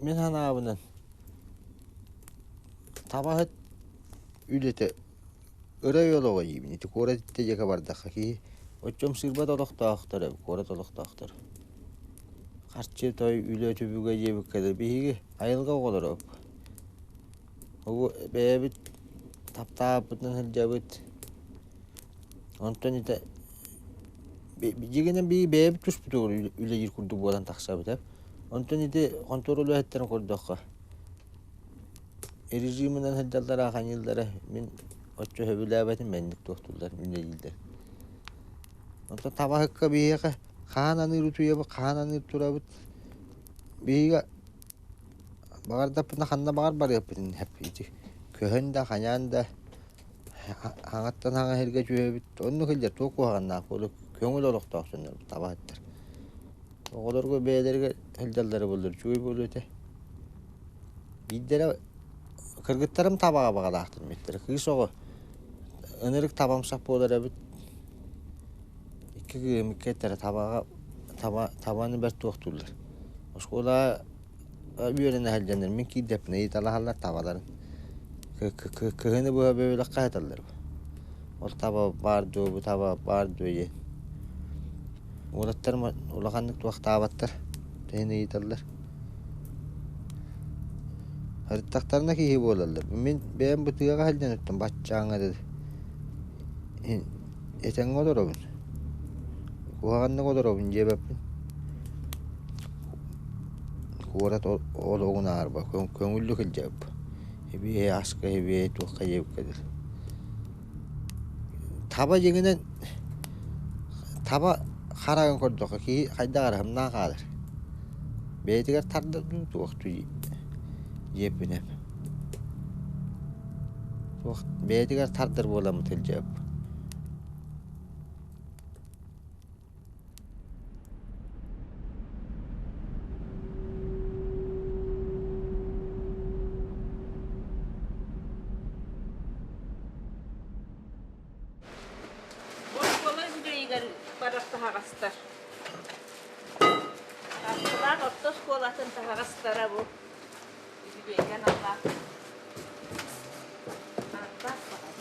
Мин санаабынан, табаһыт үлэтэ ырай олоҕо диибин. Ити куорат итти диэки бардахха киһи оччом сыырбат олохтоохтор эбит, куорат олохтоохтор. Харчы той үлэ түбүгэ диэбиккэ да биһиги айылҕа оҕолоро Бу бэйэбит таптаабытынан сылдьабыт. Онтон ити дьиҥинэн биһиги бэйэбит түспүтүгэр үлэлиир курдук буолан тахсабыт ээ. Онтон ити хонтуора үлэһиттэрин көрдөххө режиминэн сылдьаллара ханьыыллара мин оччо сөбүлээбэтим маннык туохтууллар үлэлииллэр. Онтон табаһыкка биһиэхэ хаан аныыр утуйабыт, хаан аныыр турабыт. Биһиги Баҕардаппына ханна баҕар барыахпытын сөп ити көһөн да хайаан да хаҥаттан хаҥа сиргэ түһэбит оннук сылдьар туох куһаҕаннаах буолуо көҥүл олохтоох дьоннор табаһыттар. Оҕолорго бэйэлэригэр сылдьаллара буоллар үчүгэй буолуо этэ. Биирдэрэ кыргыттарым табаҕа баҕалаахтар эбиттэр кыыс оҕо ынырык табамсах буолар эбит. Икки кыыһым икки эттэрэ табаҕа таба табаны бэрт туохтууллар. Оскуолаҕа үөрэнэ сылдьаннар мин киирдэхпинэ ыйыталаһаллар табаларын. Кыһыны быһа бөһүөлэккэ сыталлар. Ол таба баар дуо, бу таба баар дуо диэн. Уолаттарым улаханнык туохтаабаттар, тэһин ыйыталлар. Сырыттахтарына киһи буолаллар. Мин бэйэм бу тыаҕа сылдьан оттон баччааҥҥа дылы Этэҥҥэ олоробун, куһаҕаннык олоробун диэбэппин. Куорат олоҕун аарба көҥүллүк илдьэбиппин. Эбиэһи аска эбиэһи туохха диэбиккэ дылы. Таба дьиҥинэн таба хараҕын көрдөххө киһи хайдах эрэ ымнаан хаалар. Бэйэтигэр тардар дуу туох дуу диэппинэ Туох бэйэтигэр тардар буоламмыт илдьэбиппин. Оскуола үбүлүөйүгэр барар таһаҕастар. Арчылаах орто оскуолатын таһаҕастара бу. Үбүлүөйгэ аналлаах. Ааттаах баҕайы.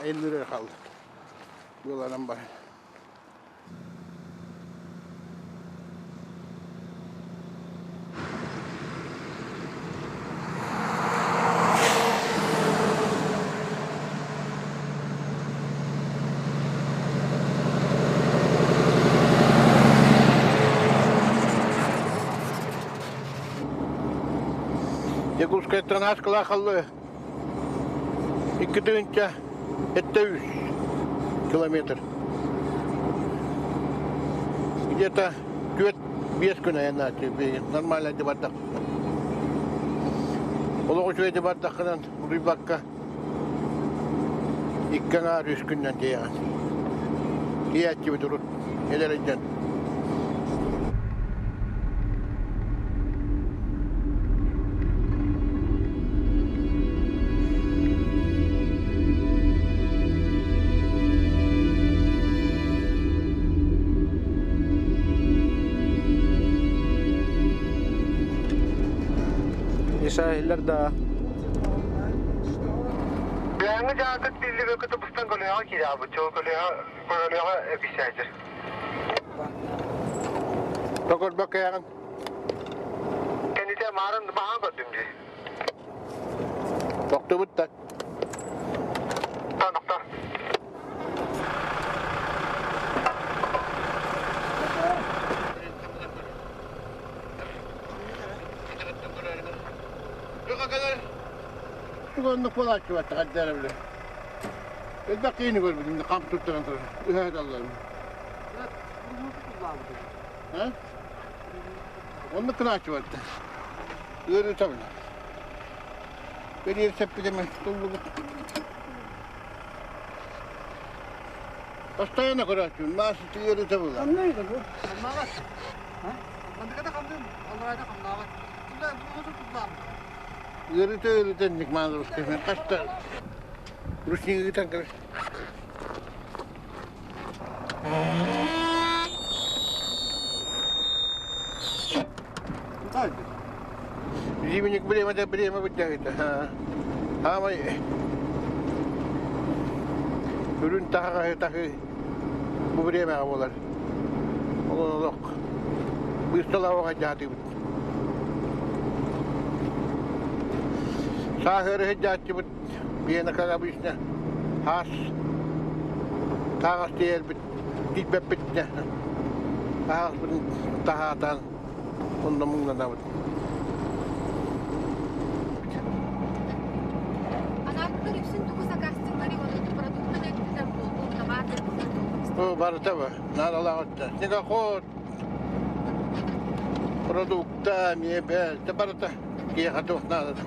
Айынныры қалды. Буоланан бар. Якутскайтан аскыла қалды. 2 тыһыынча 700 километр. Где-то 4-5 күн айаннааччы нормально дебардах. Олох үчүгэй дебардаххынан утуйбакка икки аҥаар үс күннэн тиийэҕин. Тиийээччибит урут эдэр ыйдан. Ишаһиллар да Бүгүҥҥү дьаакыт биллибэккэ тубустан көлүөҕэ киирэҕит, чол көлүөҕэ көлүөҕэ эписээччи. Токурбаккайаҕын. Маарын баһан көрдүм дии. Тохтубут да. Тохтор. Оннук буолааччы хаддара биле. Элбэх киһини көрбүтүм, хам туттаран турар. Үһэ А? Оннук кынааччы барда. Ыарыы табына. Бэлиэр сэппитеме туллубут. Постоянно көрөөччүн, маас ыарыы табыла. Хамнаабат. Мандыката хамдым, алларайда хамнаабат. Ыарыыта ыарыыта мааныбыска хаста ручник ыытан кэбис. Зимник время да время вытягивает. Аамай үрүн таһаҕаһы таһы бу времяҕа буолар. Ол олох быысталаабаҕа дьаатыыбыт. Сааһыары сылдьааччыбыт биэнэ как обычно хаас таһаҕас тиэйэрбит тиийбэппит таһаҕаспытын таһаатаан онно муҥнанабыт. Анаабыттар үксүн тугу сакаастыылларый уонна продуктаны өттүнэн буоллун, табаар өттүнэн буоллун? Барыта наадалаах өттө. Снегоход, продукта, мебель, барыта киһиэхэ туох наадата.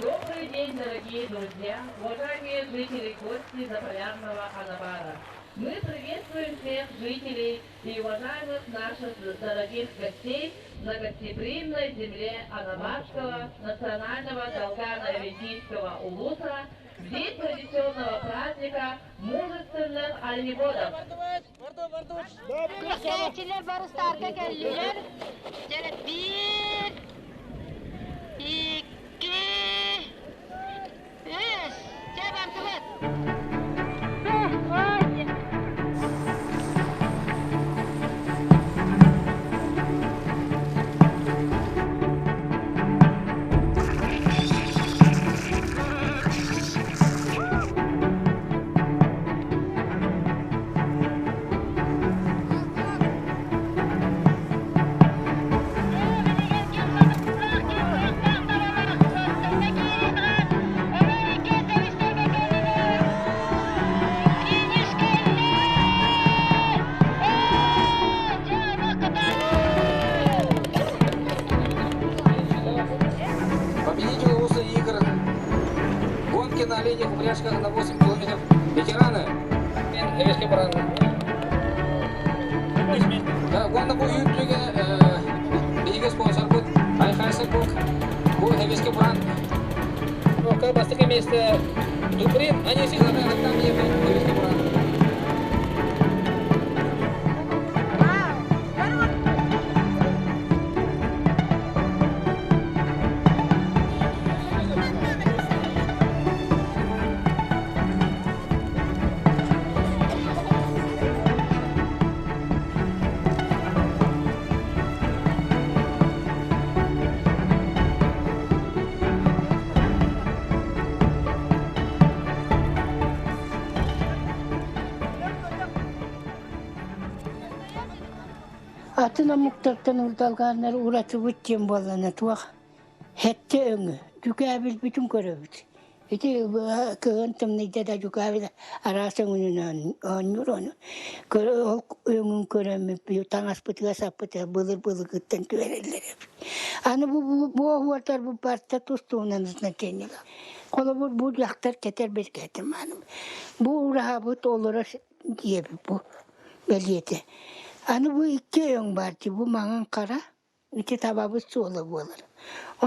Добрый день, дорогие друзья, уважаемые жители гости Заполярного Анабара. Мы приветствуем всех жителей и уважаемых наших дорогих гостей на гостеприимной земле Анабарского национального Долгано-Эвенкийского улуса в день традиционного праздника мужественных оленеводов. Күрэхтэһээччилэр бары старка кэллилэр. Дьэ, биир, икки, үс. Дьэ, бардыбыт. Победитель улуса игр гонки на оленях упряжках на 8 километров. Ветераны. Эвеске баран. Гонна бу үүттүгэ биһиги спонсорбут Айхайсер Бук. Бу Эвеске баран. Ока бастакы место Дубрин, они все там Эвеске баран. Атын омуктартан урдалгааннар уратыбыт диэн буоллана туох хэтте өҥө дьүкээбилбитин көрөбүт. Ити кыһын тымныйда да дьукаабыт араас өҥүнэн оонньуур ону ол өҥүн көрөммүт таҥаспытыгар саппытыгар былыр-былыргыттан түһэрэллэр эбит. Аны бу бу оһуордар бу барыта тус-туһунан значениелаах. Холобур бу дьахтар кэтэр бэргэһэтин мааны. Бу ураһабыт олорор дьиэбит бу бэлиэтэ. Аны бу икки өҥ баар дии бу маҥан хара Ити табабыт суола буолар.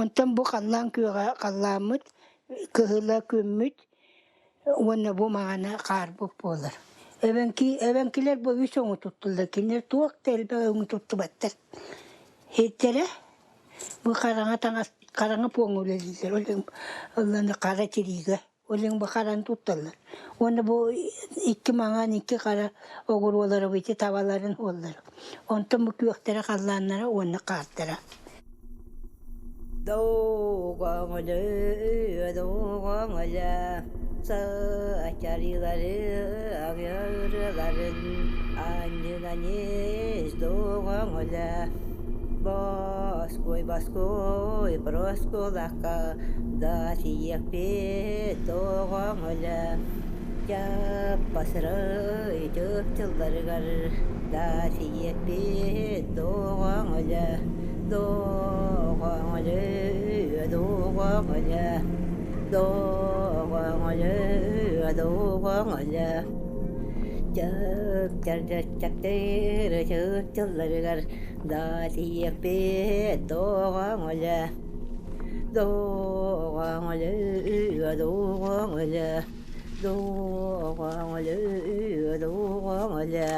Онтон бу халлаан күөҕэ халлааммыт, кыһыла күммүт уонна бу маҥана хаарбыт буолар. Эбэҥки эбэҥкилэр бу үс өҥү туттуллар. Кинилэр туох да элбэх өҥү туттубаттар. Иһиттэрэ бу хараҥа таҥас хараҥа пуоҥҥа үлэлииллэр. Ол иһин ылланы хара тириигэ Ол иһин бу хараны тутталлар. Уонна бу икки маҥан, икки хара оҕуруолары ити табаларын уоллар. Онтон бу күөхтэрэ халлааннара уонна хаартара. Доҕоҥолө, доҕоҥолө, сачарилары ырыаларын анньынанис доҕоҥолө Боской, боской, проскулакка да тиийиэхпит тоҕоҥолө Чаппасырай чыпчылларыгар да тиийиэхпит тоҕоҥолө Доҕоҥолө, доҕоҥолө, доҕоҥолө, доҕоҥолө Чап-чап-чаптыр чыпчылларыгар Да тиийиэхпит доҕоҥолө доҕоҥолө доҕоҥолө доҕоҥолө доҕоҥолө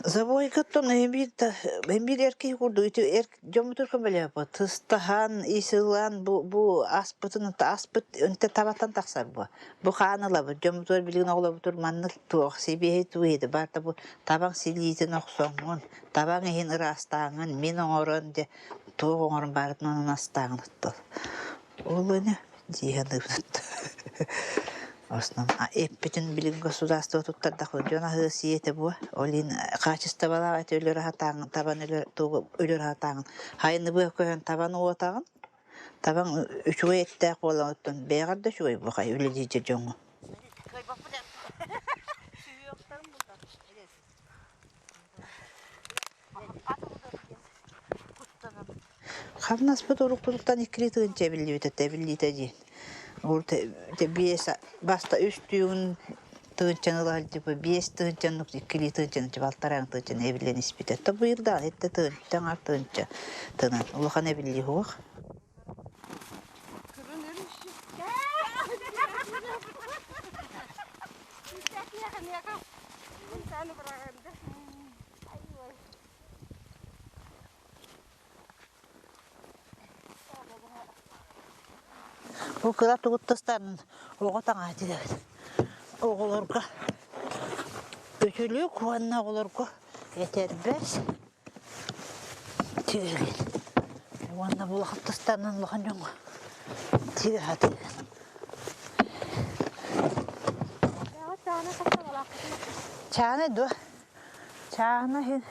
Забойкаттан эбиир да эбиир эр киһи курдук ити эр дьоммутугар көмөлөһөппүт тыстаһан исылаан бу бу аспытын аспыт өнтө табаттан тахсар буо бу хаан ылабыт дьоммутугар билигин оҕолорбутугар маннык туох сибиэһэй туу иһити барыта бу табаҥ силиитин охсоҥҥун табаҥ иһин ыраастааҥҥын мин оҥорон дьэ туох оҥорон баарытын онон астааҥын оттол ол ини дии саныыбын основном эппитин билигин государство туттардахпына дьон аһыа сиэ этэ буо ол иһин хаачыстыбалаах эти өлөр аһатааҥын табан өлөр тугу өлөр аһатааҥын хайыны быа көһөн табан уотаҕын табаҥ үчүгэй эттээх буолан оттон бэйэҕэр да үчүгэй буо үлэлиир дьоҥҥо Хамнаспыт уруккутуттан иккилии тыһыынча эбиллибит этэ, эбиллиитэ диэн. Урут биэс баста үс түүн тыһыынчаны ыла сылдьыбыт, биэс тыһыынчаны иккилии тыһыынчаны балтараан тыһыынчаны эбиллэн испитэ. То быйыл даҕаны итте тыһыынча аҥаар тыһыынча тынан улахан эбиллии суох. Бу кыра тугуттастарын оҕо таҥаһа тигэбит. Оҕолорго үтүлүк уонна оҕолорго этэрбэс тигэгин. Уонна бу улахан тастарынан улахан дьоҥҥо тигэ сатыыгын. Чааны дуо? Чаана иһин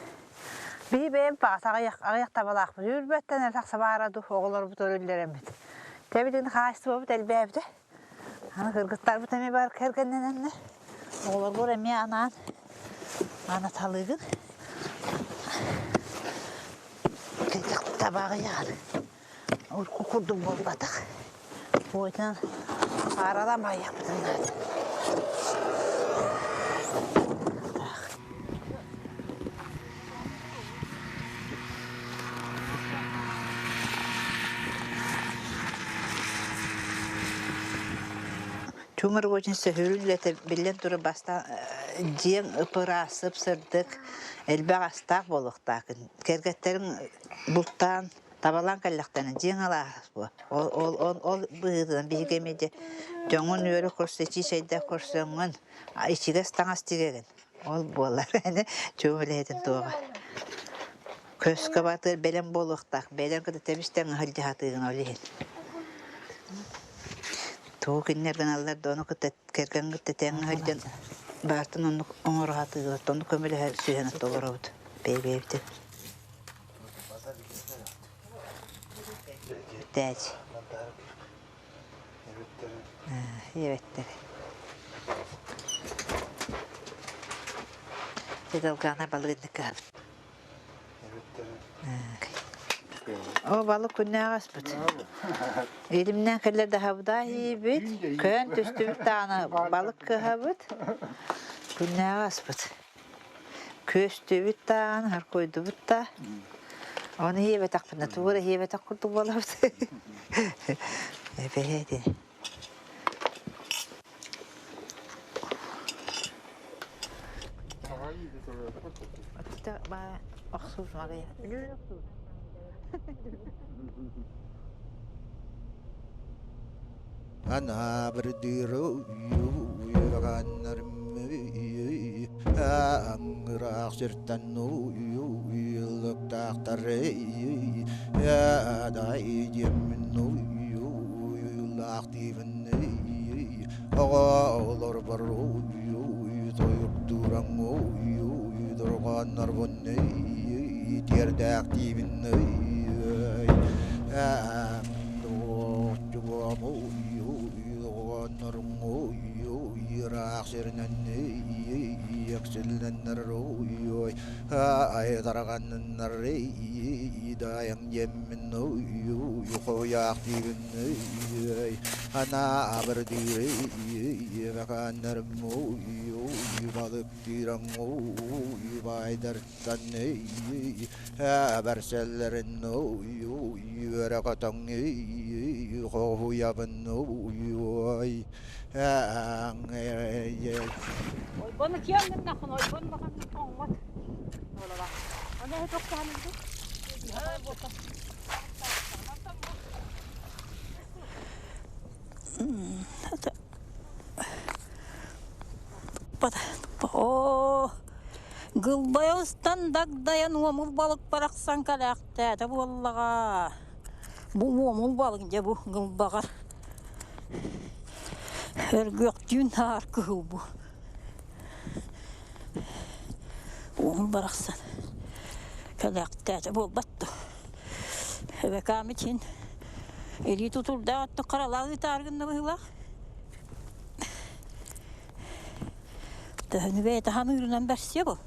биһи бэйэм паас аҕыйах аҕыйах табалаахпыт үүрбэттэн эрэ тахса баара дуу оҕолорбут өрүллэрэммит. Тэбитин хаачыстыбабыт элбээбитэ. Аны кыргыттарбыт эмиэ баар кэргэннэнэннэр оҕолорбор эмиэ анаан анаталыыгын. Таба аҕыйаҕын. Урукку курдук буолбатах. Буотунан аралаан баайыахпытын наада. Чуумар очень сөһүрүн үлэтэ биллэн турар бастаан дьиэҥ ып-ыраас, сып-сырдык, элбэх астаах буолуохтааххын. Кэргэттэриҥ бултаан, табалаан кэллэхтэринэ дьиэҥ алааһа буо. Ол ол ол ол быһыытынан биһиги эмиэ дьэ дьоҥҥун үөрэ көрсө, ичии чэйдээх көрсөҥҥүн, ичигэс таҥас тигэгин. Ол буолар. Чуум үлэһитин туоҕа. Көскө баатыр бэлэм буолуохтаах. Бэлэм кытта тэбис-тэҥ ыһылдьаһатыыгын ол иһин. Тугу кинилэр гыналлар да ону кытта кэргэн кытта тэҥ ыһылдьан баартан оннук оҥоро сатыыллар, оннук көмөлөһө сүһэн толоробут бэйэ-бэйэбитин. Тээч. Эбэттэр. Тедалгаана балыгынныкаабыт. О, балык күннээх аспыт. Илимнэн кэллэр даһабыда иибит, көөн түстүбүт даҕаны балык кыһабыт. Күннээх аспыт. Күөстүүбүт даҕаны, харкуйдубут да. Оны иэбэтэхпинэ, тугу эрэ иэбэтэх курдук буолабыт. Эбэһэ Аңыраах сиртэн уйулуктаахтары диэммин уйулаах диибин оҕолорбор тойуктууран дорҕооннорбун тиэрдээх диибин ыраах сиринэн эксиллэннэр айдарганнар даайаҥ диэммин хоһуйаах диибин Анаабырдыыр мэкээннэрим балыктыырам баайдартан бэрсэллэрин үөрэ көтөҥ хоһуйабын Ойбону киэҥ гыннаххын ойбон баҕанна тоҥмот. Буолаба. Оны эһэ тохтоһон Оо, гылбайа устан дагдайан уомул балык барахсан кэлээхтээтэ буоллаҕа. Бу уомул балык дьэ бу гылбаҕар. Өргүөхтүүн аар кыһыл бу. Уомул барахсан кэлээхтээтэ буолбат дуо? Эбэкаам ичин илии тутурдаах өттө харалаах ыытаары гынна быһыылаах. Төһөнү бэйэтэ ханыырынан бэрсиэ бу.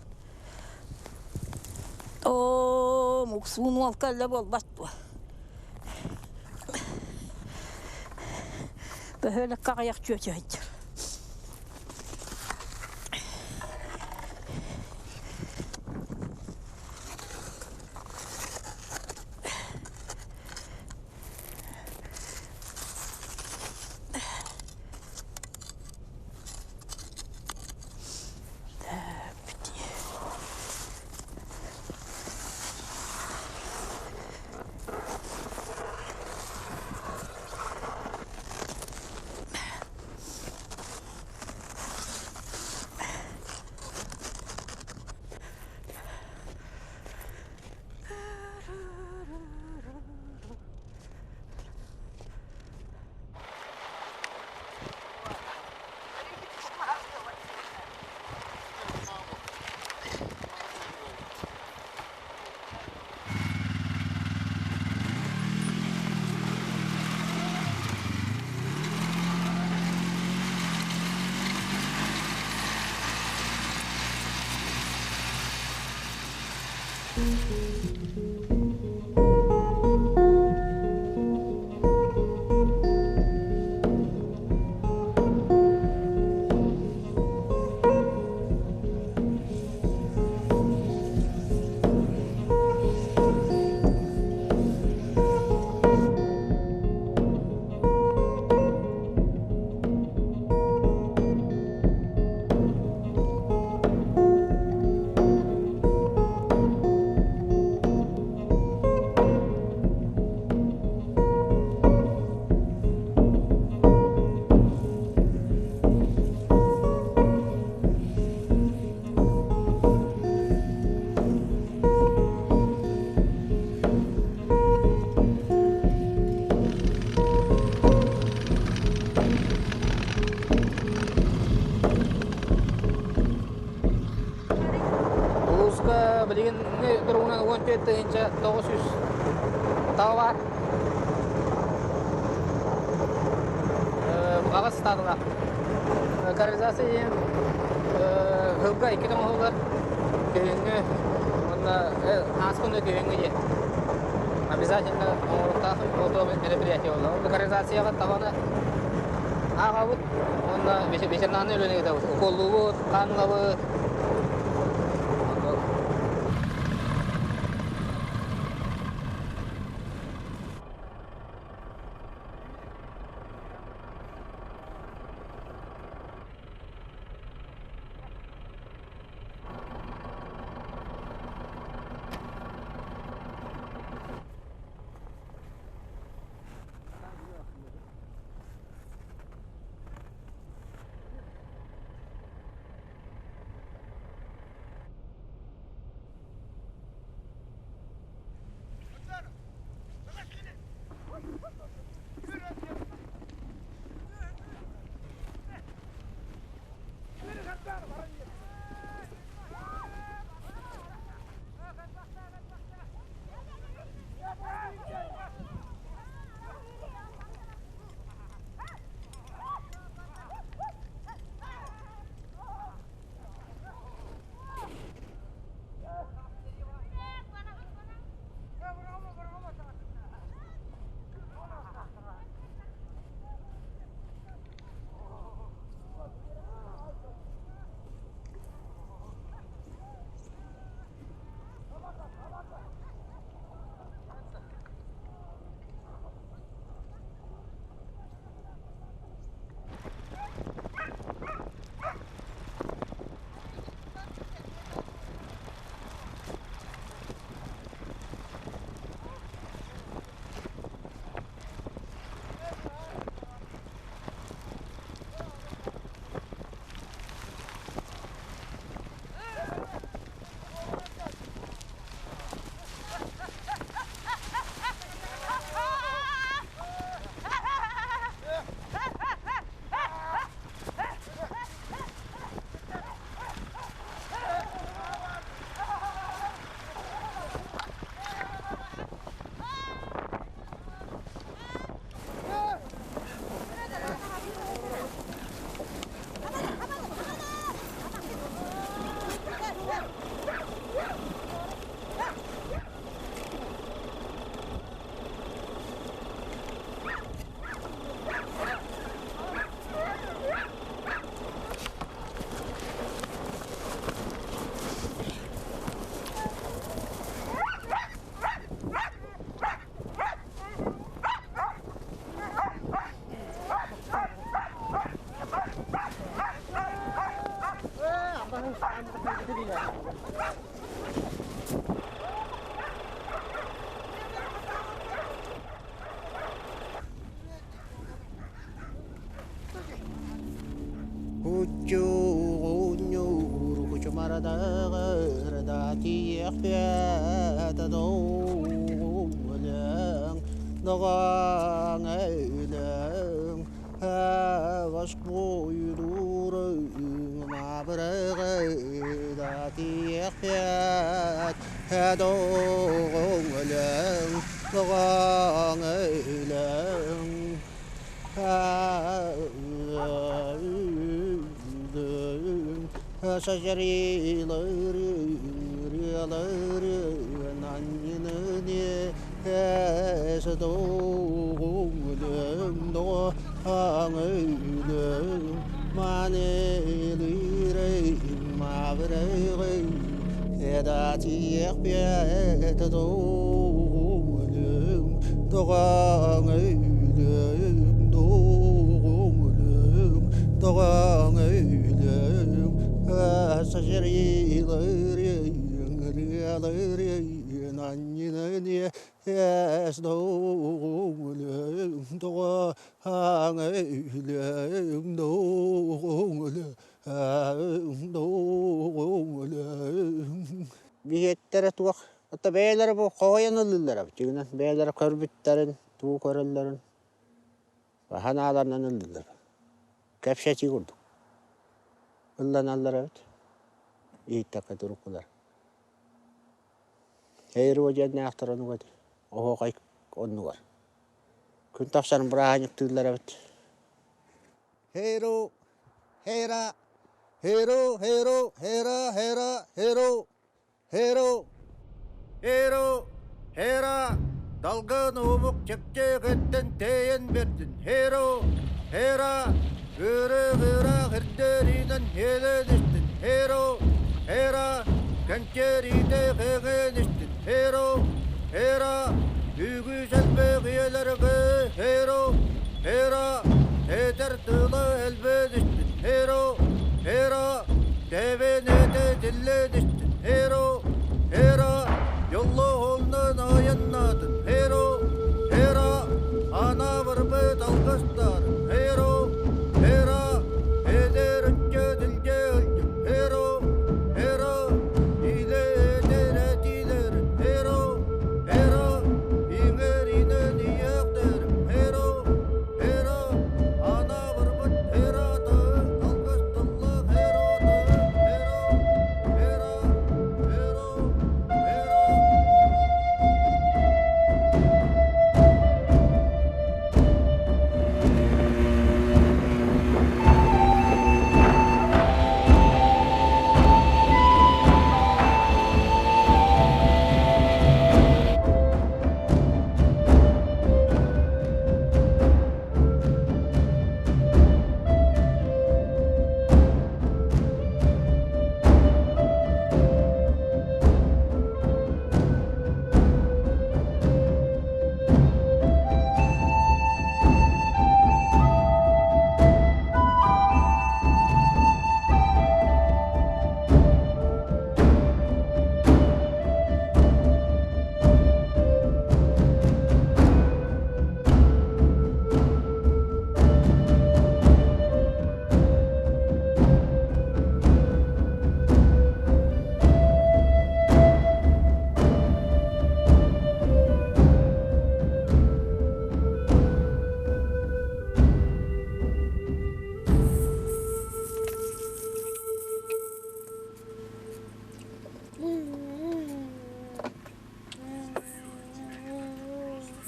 Оо, муксуун уол кэллэ буолбат дуо? Бөһүөлэккэ аҕыйах чүөчэ сылдьар. 14 900 таба баар. Аҕыс ыстаадалаах. Канализация диэн сылга иккитэ оҥоһуллар. Күһүҥҥү уонна ааспын да күһүҥҥү диэн. Обязательно оҥоруохтаах мероприятие буолла. Канализацияҕа табаны ааҕабыт уонна ветеринарнай үлэни ыытабыт. Уколлуубут, хаан ылабыт. Биһиэттэрэ туох, ото бэйэлэрэ бу хоһуйан ыллыыллара дьиҥинэн бэйэлэрэ көрбүттэрин, тугу көрөллөрүн санааларынан ыллыыллар. Кэпсэтии курдук. Ылланаллар эбит. Иһиттэххэ туруккулар. Хейро диэннээхтэр оннук этэ. Оһуохай оннугар. Күн тахсарын бырааһынньыктыыллар эбит. Хейро, хейра, хейро, хейро, хейра, хейра, хейро, хейро, хейро, хейра, далгын умук чэпчэкэттэн тэйэн бердин. Хейро, хейра, ыры-ыры хирдеринен хелен истин. Хейро, хейра, кэнчэриде кэген истин. Хейро, хейра, үгүс элбэх ийэлэргэ хейро, хейра, этэр тыла элбэн истин. Хейро, хейра, тэбэнэтэ тиллэн истин. Хейро, хейра, йоллоһуннан айаннаатын. Хейро, хейра, анаабырбыт алгыстар. Хейро, хейра, эдэр ыччат илдьэ ылдьын. Хейро, хейра, илэ эдэр этиилэрин. Хейро, хейра, иҥэринэн иэхтэрим. Хейро, хейра, анаабырбыт хейраты, алгыс тыллаах хейроты. Хейро, хейра, хейро, хейра.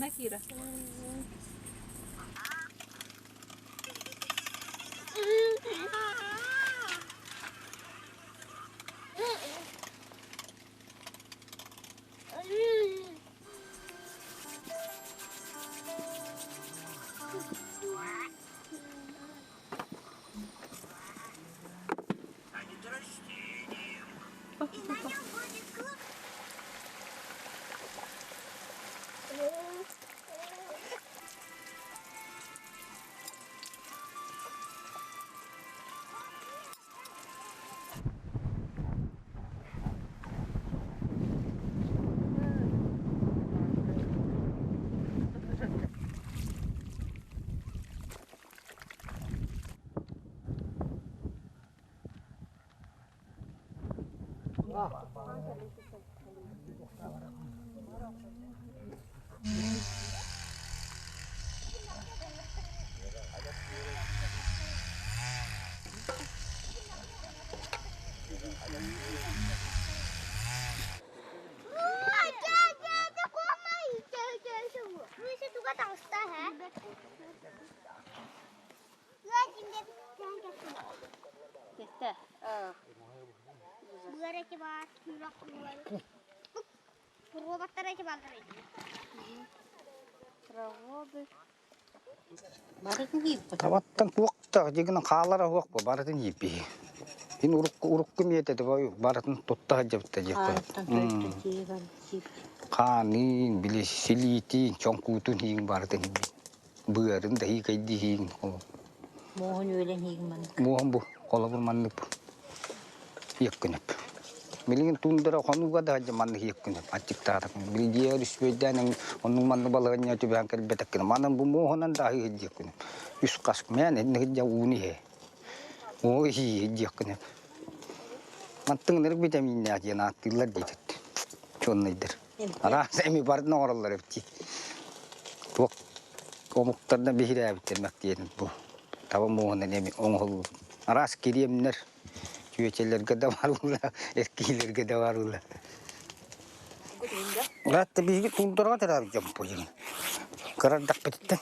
Накира. Табаттан туохтаах дьигинэн хаалара суох бу барытын ииппиһи. Ин урукку урукку миэтэ барытын тутта сылдьыбыта диэххэ. Хаанын, били силиитин, чоҥкуутун иин барытын быарын да иикэйдиһиин. Муоһун үөлэн иигин маннык. Муоһун бу холобур маннык бу. Иэккүнэп. Билигин туундара хонууга да сылдьан маннык иэккүнэп аччыктаатак. Били дьиэ үспүөйдээн оннук маннык балаһыанньа түбэһэн кэлбэтэккинэ. Манан бу муоһунан да аһыы сылдьыаккын. Үс хас мээн инник сылдьан ууну иһэ. Уу иһии сылдьыаккын. Мантыҥ ынырык витаминнээх диэн ааттыыллар диэтэт. Чуоннайдар. Араас эми барын оҥороллор эбит дии. Туох омуктардан биһирээбиттэр мэктиэтин бу таба муоһунан эми оҥоһуллубут. Араас кириэмнэр чүөчэлэргэ да барылла, эркиилэргэ да барылла. Гаатта биһиги туундараҕа төрөөбүт дьоммут буолуо. Кыра эрдэхпититтэн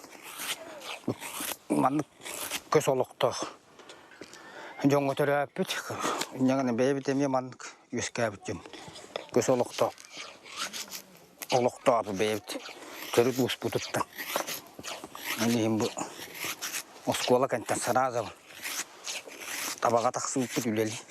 маннык көс олохтоох дьоҥҥо төрөөппүт. Инньэ гынан бэйэбит эмиэ маннык үөскээбит дьон. Көс олохтоох олохтоох бэйэбит төрүт ууспутуттан. Ол иһин бу оскуола кэнтэн сразу табаҕа тахсыбыппыт үлэлии.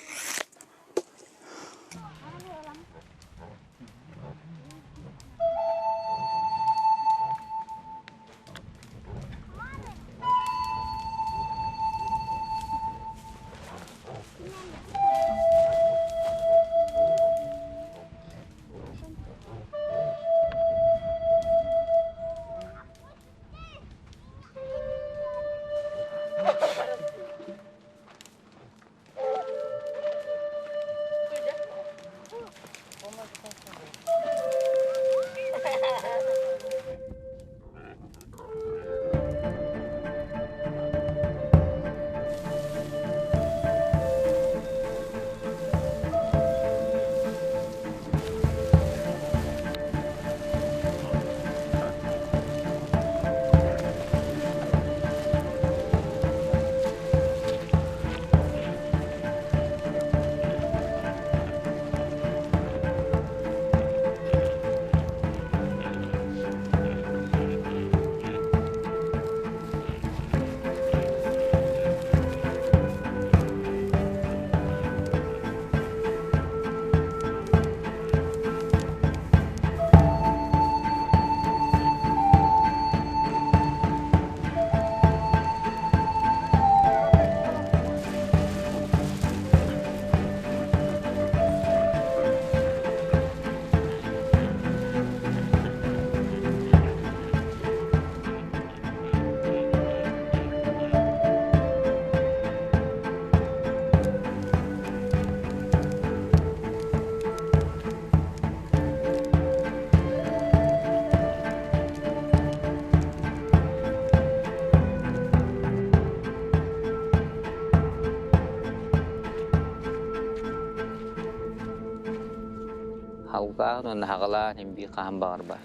Халҕаан уонна хаҕалаан иһин биир хаһан баҕарбат.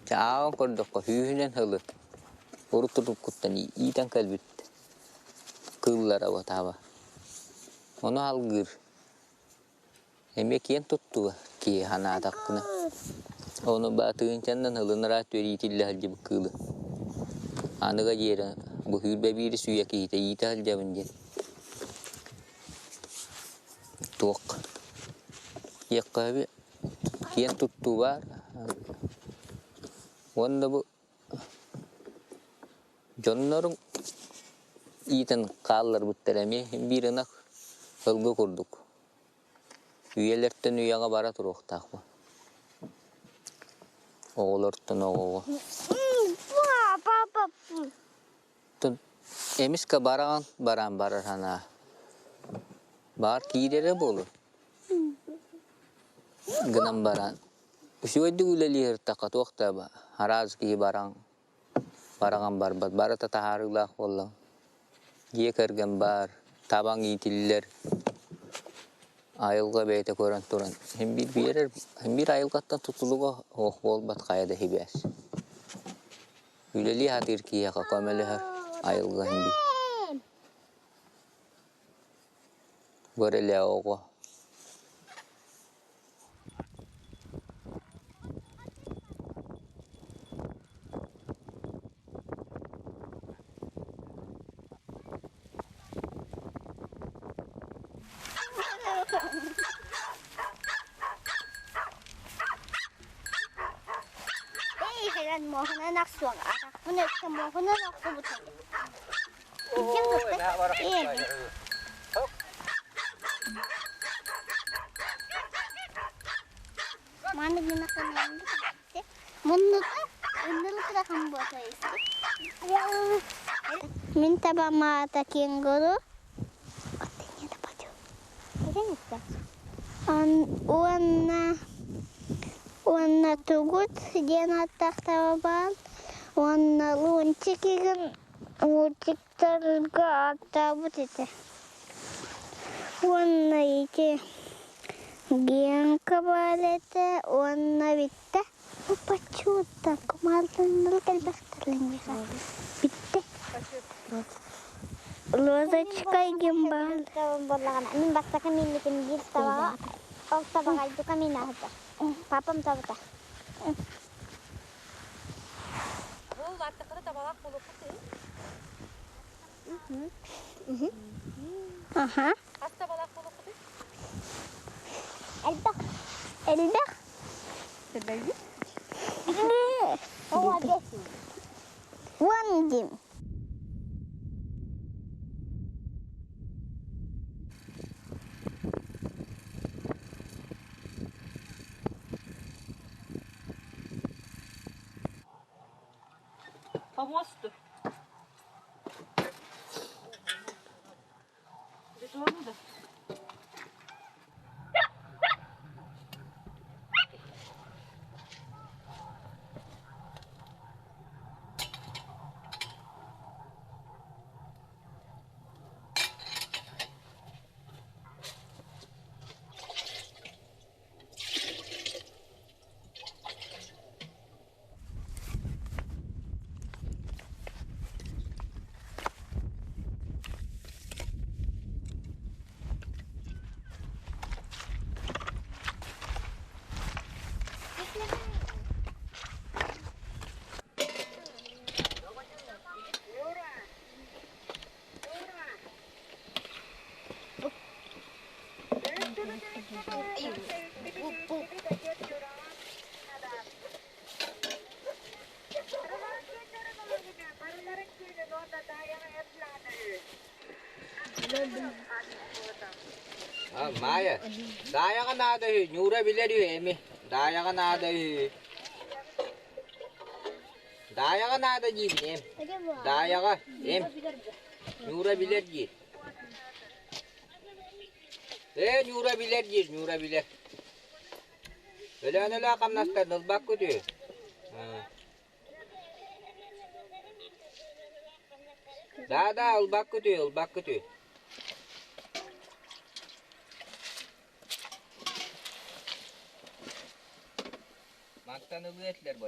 Чэ ааҕан көрдөххө сүүһүнэн сылы урут уруккуттан иитэн кэлбит кыыллара уотааба. Ону алгыыр Эмиэ киэн туттуга киһи санаатахпына. Ону баатыгынчаннан ылынара түөрү иитиллэ сылдьыбыт кыылы. Аныга диэри бу сүүрбэ биирис үйэ киһитэ иитэ сылдьабын диэн. Туох диэххэ киэн туттуу баар. Уонна бу дьонноруҥ иитэн хаалларбыттара эмиэ биир ынах сылгы курдук. Үйэлэртэн үйэҕэ бара туруохтаахпын. Оҕолортон оҕоҕо. Эмискэ бараҕын бараан барар санаа. Баар киирэрэ буолуо. Гынан баран үчүгэйдик үлэлиир тахха туох да араас киһи баран бараҕан барбат барыта таһаарыылаах буолла. Дьиэ кэргэн баар, табаҥ иитиллэр, айылҕа бэйэтэ көрөн туран син биир биэрэр, син биир айылҕаттан тутулуга суох буолбат хайа да сибээс. Үлэлии сатыыр киһиэхэ көмөлөһөр айылҕа син биир. Бу эрэлээ оҕо Мин табам аата кенгуру. Уонна уонна тугут диэн ааттаах таба баар. Уонна лунтик игин мультиктарга ааттаабыт этэ. Уонна ити Генка баар этэ уонна бүттэ. Почему-то кумаалланнар элбэхтэр миэхэ. Бүттэ. Лозочка игин баар. Мин бастакы мииммитин биир табаҕа, ол табаҕа айдука миин аһыта. Папам табыта. Ол аттакара табалаах буолуоххут Аха. Хас табалаах буолуоххутуй? Элбэх. Элбэх. One дим. По мосту. Бетону да? Маайа, Даайаҕа наада үһү, Ньуура билэр үһү эми, Даайаҕа наада үһү. Даайаҕа наада диибин эм. Даайаҕа, эм. Ньуура билэр диир. Ээ, Ньуура билэр диир, Ньуура билэр. Өлөөн-өлөө хамнастарын ылбаккыт үһү. Да-да, ылбаккыт үһү, ылбаккыт үһү. Мантан ылыа этилэр бо.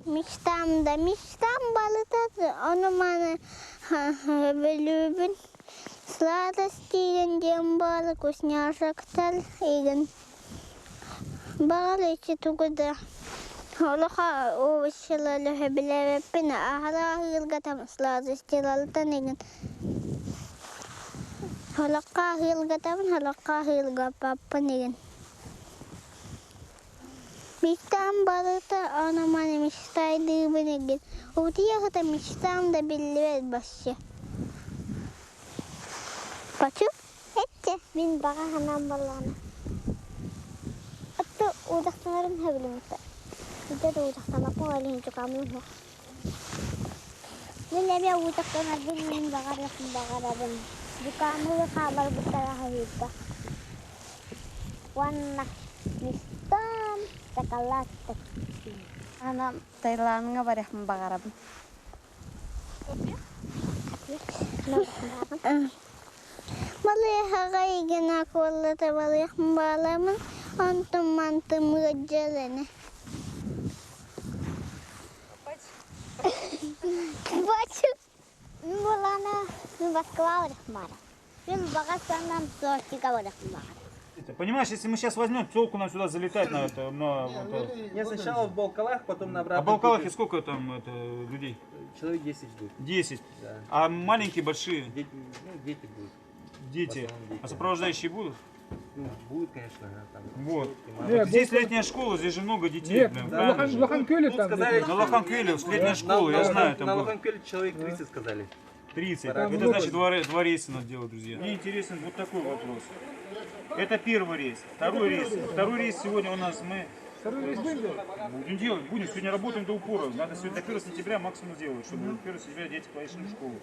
Мечтам да мечтам балытат, ону маны бөлүүбүн сладости игин диэн баар, вкусняшектар игин. Баҕар ичи тугу да олоха овощилары сөбүлээбэппин, аһара аһыырга сладостилартан игин. Холокко аһыыргатабын, холокко аһыыргаппаппын игин. Мечтам барыта ону маны мечтайдыыбын игин. Утуйа мечтам да биллибэт вообще. Хочу? Этте. Мин баҕа санаам буоллаҕына. Отто уудахтанарым сөбүлүмүттэ. Итэ да уудахтаммаппын ол иһин чукааммын суох. Мин эмиэ уудахтанарбын мин баҕарыахпын баҕарабын. Дьукааммын хаалларбыттара хаһыырда. Уонна мечтам шоколад Ана Таиландҥа барыахпын баҕарабын. Балыыһаҕа игин акуллата балыахпын баҕаламмын, онтум мантым ыалдьар ини. Мин буоллаҕына мин Москва барыахпын баҕарабын. Мин баҕа санаам Сочига барыахпын баҕарабын. Понимаешь, если мы сейчас возьмем, телку нам сюда залетать на это, на вот, Я сначала в Балкалах, потом на А обратном в Балкалахе пути. сколько там это, людей? Человек 10 ждут. 10. Да. А маленькие, большие? Дети, ну, дети будут. Дети. В основном дети. А сопровождающие будут? Ну, будет, конечно, там. Вот. Нет, Здесь летняя школа, здесь же много детей. Нет, блин, на правильно Лохан- же? Лоханкёле там Сказали, где-то. на Лоханкёле, летняя На- школа, на я Лохан- знаю, там На было. Лоханкёле человек 30 сказали. 30. Там Это много. значит два рейса надо делать, друзья. Мне интересен вот такой вопрос. Это первый рейс. Второй рейс. Второй рейс сегодня у нас мы Второй рейс будем делать? будем делать. Будем. Сегодня работаем до упора. Надо сегодня до 1 сентября максимум сделать, чтобы 1 сентября дети пошли в школу.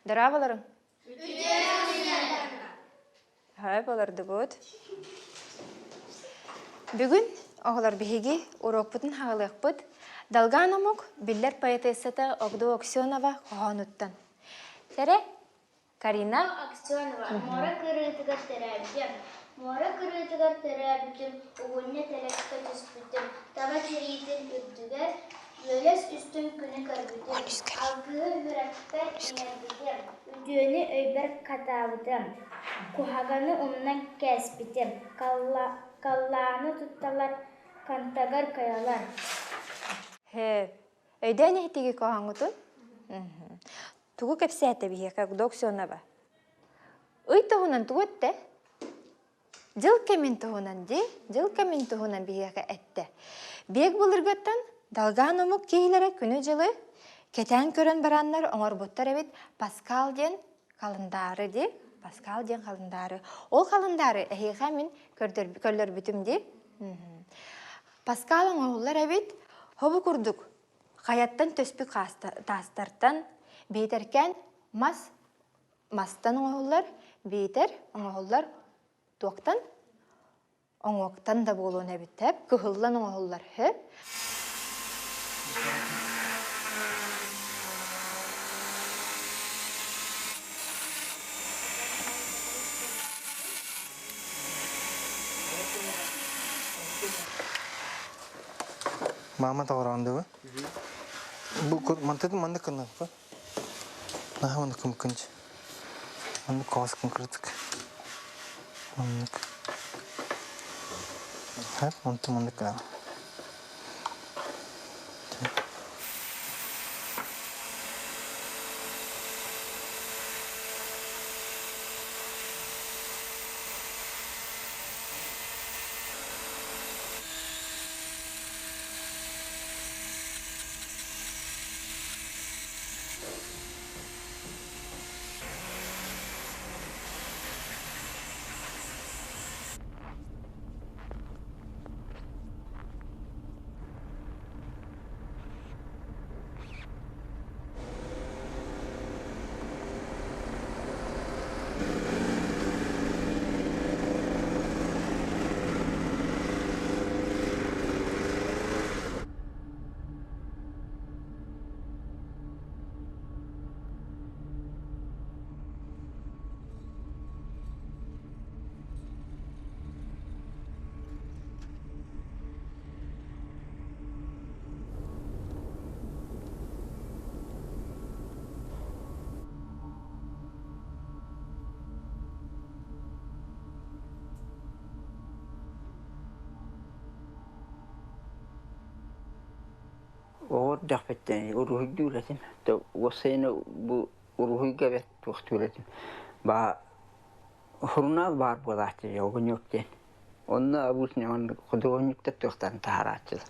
Дорооболоруҥ. Хай болордубут. Бүгүн оҕолор биһиги уруокпутун хаалыахпыт Долган омук биллэр поэтессата Огдо Аксенова хоһоонуттан. Тэрэ, Карина. Аксенова муора кырыытыгар төрөөбүтүм. Муора кырыытыгар төрөөбүтүм, угунньа тэлэккэ түспүтүм, таба тириитин үрдүгэр үөлэс үстүн күнү көрбүтүм, алгыһы үрэхпэр иҥэрбитим, үтүөнү өйбөр хатаабытым, куһаҕаны умнан кээспитим, Халлааны тутталар, хантагар кыайалар. Һэ, өйдөөн иһитиги хоһооҥҥутун? Тугу кэпсээтэ биһиэхэ Доксионова? Ый туһунан тугу эттэ? Дьыл кэмин туһунан дии, дьыл кэмин туһунан биһиэхэ эттэ. Биэк былыргыттан долган омук киһилэрэ күнү-дьылы кэтээн көрөн бараннар оҥорбуттар эбит Паскал диэн халындаары дии Паскал диэн халындаары ол халындаары эһиэхэ мин көрдөрбүтүм дии Паскал оҥоһуллар эбит хобу курдук хайаттан төспүт таастартан биитэркээн мас мастан оҥоһуллар биитэр оҥоһуллар туохтан оҥуоктан да буолуон эбит тэп кыһыллан оҥоһуллар хөп Мама тоҕороон Бу мантыт маннык кыннаппа. Наһаа маннык кымкынч. Маннык коос кынкырытык. Маннык. Хап, онту маннык гына. Оҕо эрдэхпиттэн уруһуйдуур этим. Уопсайынан бу уруһуйга бэрт туохтуур этим. Баа сурунаал баар буолааччы Огонек диэн. Онно обычно маннык худуоһунньуктар туохтарын таһаарааччылар.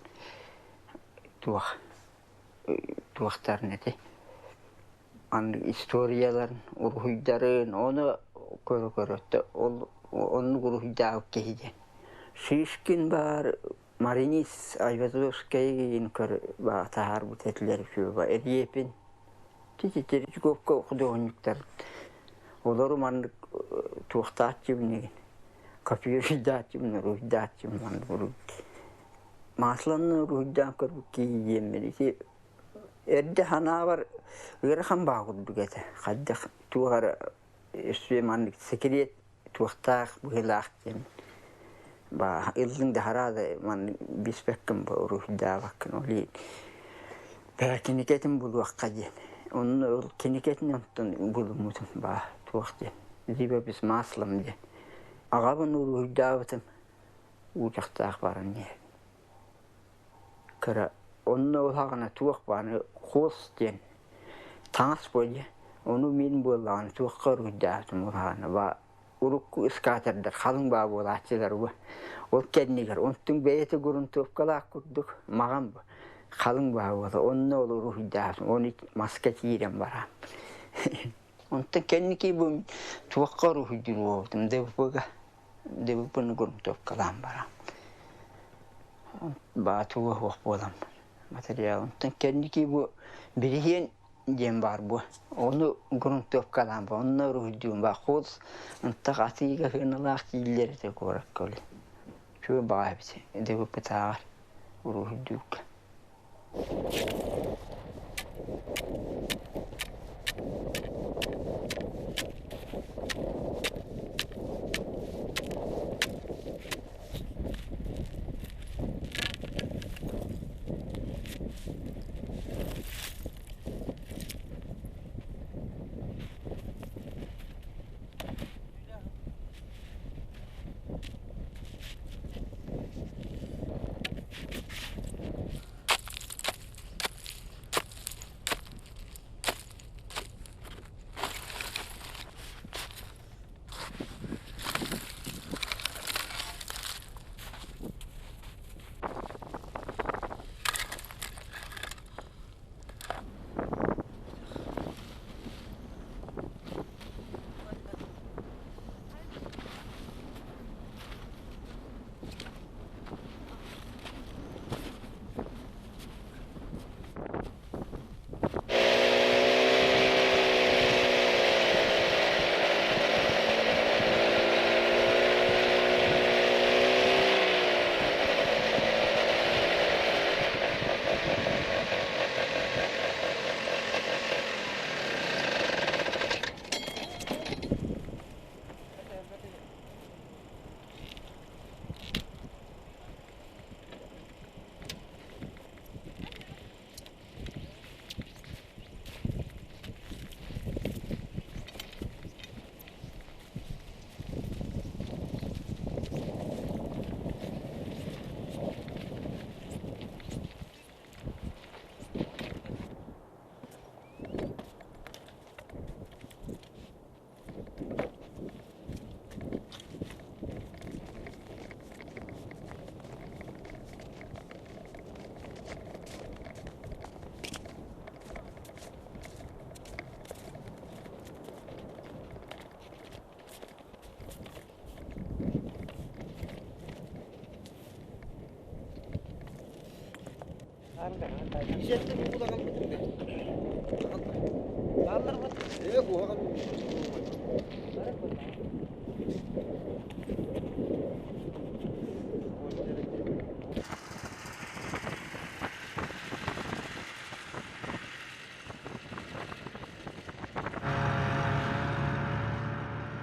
Туох туохтарын эти маннык историяларын, уруһуйдарын ону көрө-көрө ол оннук уруһуйдаабыт киһи диэн. Шишкин баар Маринис Айвазовскайын көр таһаарбыт этилэр үчүгэйэ Эриэпин Титирчуковка худуоһунньуктар олору маннык туохтааччыбын копируйдааччыбын уруһуйдааччыбын маннык уруһуй масланы уруһуйдаан көрбүт киһи диэммин ити эрдэ санаабар ыарахан баа курдук этэ хайдах туох эрэ өссө маннык секрет туохтаах быһыылаах диэн баа ыллыҥ да хараада маннык биспэккин бу уруһуйдаабаккын ол иһин бээ кинигэтин булуохха диэн онно ол кинигэтин онтон булуммутум баа туох диэн живопись маслом диэн аҕабын уруһуйдаабытым уучахтаах баран иһэр кыра онно улаҕана туох бааны хос диэн таҥас буолла ону мин буоллаҕына туохха уруһуйдаабытым улаҕана баа урукку ыскаатердар халыҥ баа буолааччылар бу ол кэннигэр онтуҥ бэйэтэ грунтовкалаах курдук маҕан халыҥ баа буола онно ол уруһуйдаабытым ону маска киирэн бараам онтон кэнники бу туохха уруһуйдуур буолбутум ДВП-га ДВП-ны грунтовкалаан бараам Баатуга суох буолан материал. Онтон кэнники бу бириһиэн диэн баар буо. Ону грунтовкалаан бу онно уруһуйдуум баа холс ынтах атыыга сыаналаах дииллэр этэ куоракка оле. Үчүгэй баҕайы эбит дэбиппитааҕар уруһуйдуурга.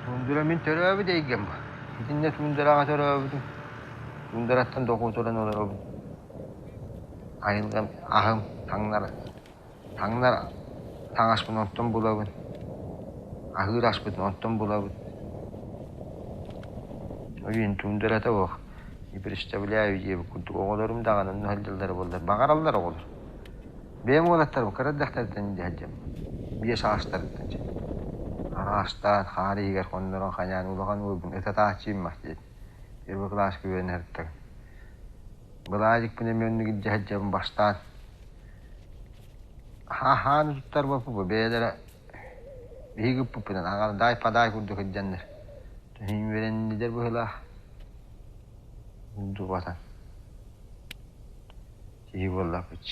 Туундура мин төрөөбүт эйгэм. Итиннэ туундараҕа төрөөбүтүм. Туундараттан дохуотуран олоробун. Айылҕам аһым таҥнар таҥнар таҥаспын онтон булабын. Аһыыр аспытын онтон булабын. Ойуун туундарата суох. Не представляю диэбит курдук оҕолорум даҕаны онно сылдьаллара буоллар баҕараллар оҕолор. Бэйэм уолаттарым кыра эрдэхтэриттэн илдьэ сылдьабын. Биэс аастарыттан Араастаан хаар иһигэр хоннорон хайаан улахан уолбун ытатааччы мас диэт первый кылааска үөрэнэ сырыттаҕым. Былаадьыкпын эмиэ оннук илдьэ сылдьабын бастаан хааны туттарбаппын бэйэлэрэ биһиги ыппыппынан аҕар даай-падаай курдук илдьэннэр үөрэннилэр быһыылаах дубатан киһи буоллахпыт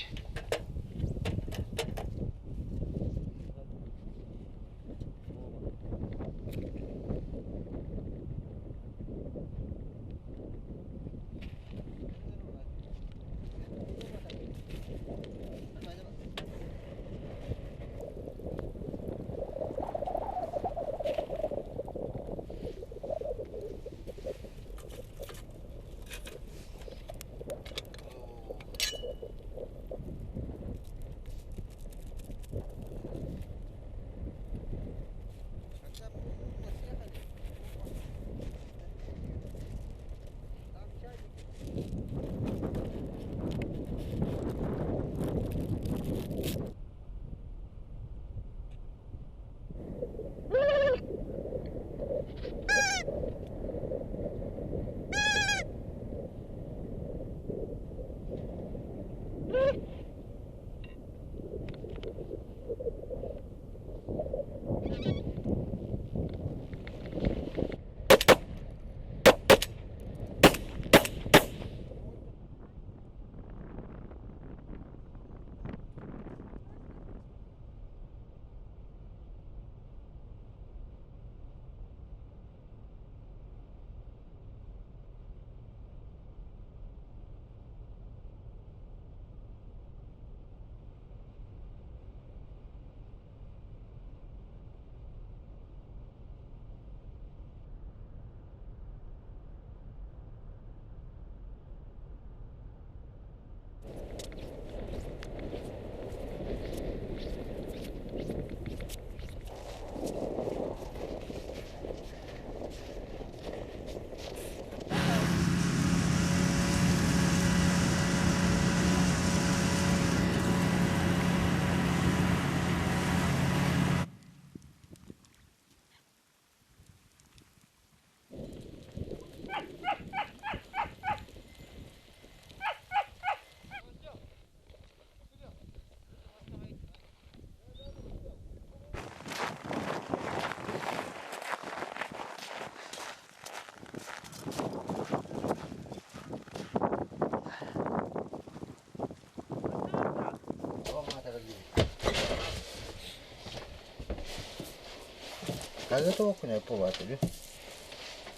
Тага тоққын әпі болады.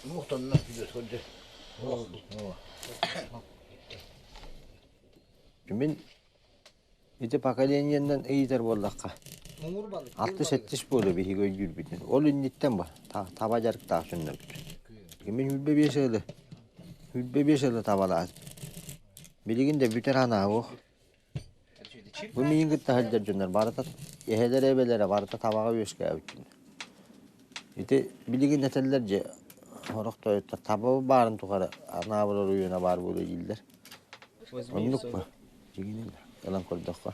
Муқтанна күдес көрді. Мин ити поколениеннан ыйытар буоллахха, алты-сэттис буолуо биһиги өйдүүрбүтүн. Ол инниттэн ба таба дьарыктаах дьоннорбут. Мин хүлбэ биэс ыалы, хүлбэ биэс ыалы табалаат. Билигин да бүтэр санаа суох. Бу миигин кытта сылдьар дьоннор барыта эһэлэрэ эбэлэрэ барыта табаҕа үөскээбит дьоннор. Ити билигин этэллэр дьэ сорох тойоттор таба баарын тухары анаабыр оройуона баар буолуо дииллэр. Оннук ба дьиҥинэн ылан көрдөххө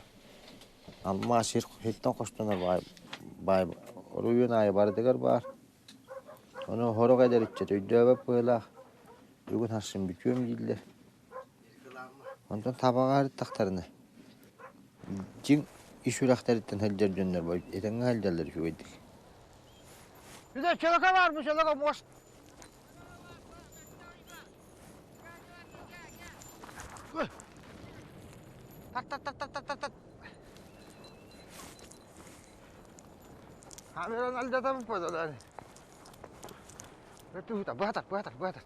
алмаас сир сиртэн хостонор баай баай оройуон аайы барытыгар баар. Ону сорох эдэр ыччат өйдөөбөт быһыылаах бүгүн сарсын бүтүөм дииллэр. Онтон табаҕа сырыттахтарына дьиҥ ис үрэхтэриттэн сылдьар дьоннор этэҥҥэ сылдьаллар үчүгэйдик. Биде чөлөкө бар бу чөлөкө мост. Тат тат тат тат тат тат. Камераны алдатабын подалар. Өтү баатар баатар баатар.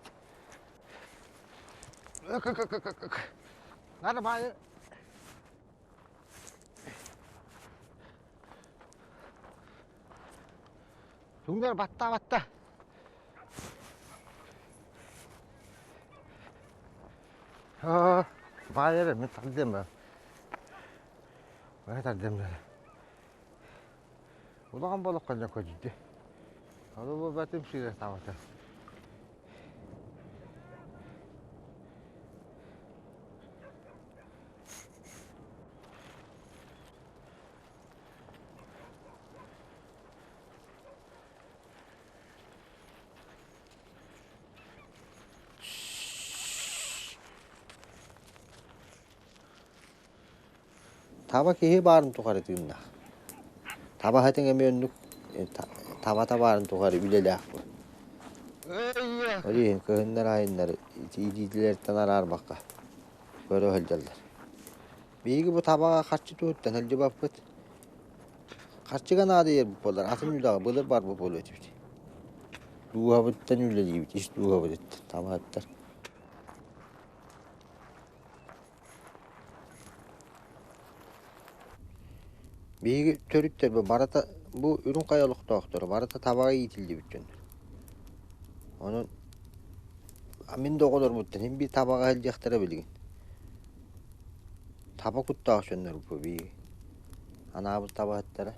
Надо Туңдар батта батта. Баайар мен тардым ба. Баа тардым ба. Улахан болук кэллэ көдьүдү. Ол бу бэтим сире табата. Таба киһи баарын тухары тыыннаах. Таба хатыҥ эмиэ оннук табата баарын тухары үлэлээх бу. Ол иһин кыһыннар айыннары илиилэриттэн араарбакка көрө сылдьаллар. Биһиги бу табаҕа харчы туһуттан сылдьыбаппыт. Харчыга наадыйар буоллар атын үлэҕэ былыр барбыт буолуо этибит. Дууһабыттан үлэлиибит, ис дууһабытыттан табаһыттар. Биһиги төрүттэр барыта бу үрүҥ хайа олохтоохторо барыта табаҕа иитиллибит дьоннор. Онон мин да оҕолорбуттан син биир табаҕа сылдьыахтара билигин. Таба куттаах дьоннор бу биһиги. Анаабыт табаһыттара.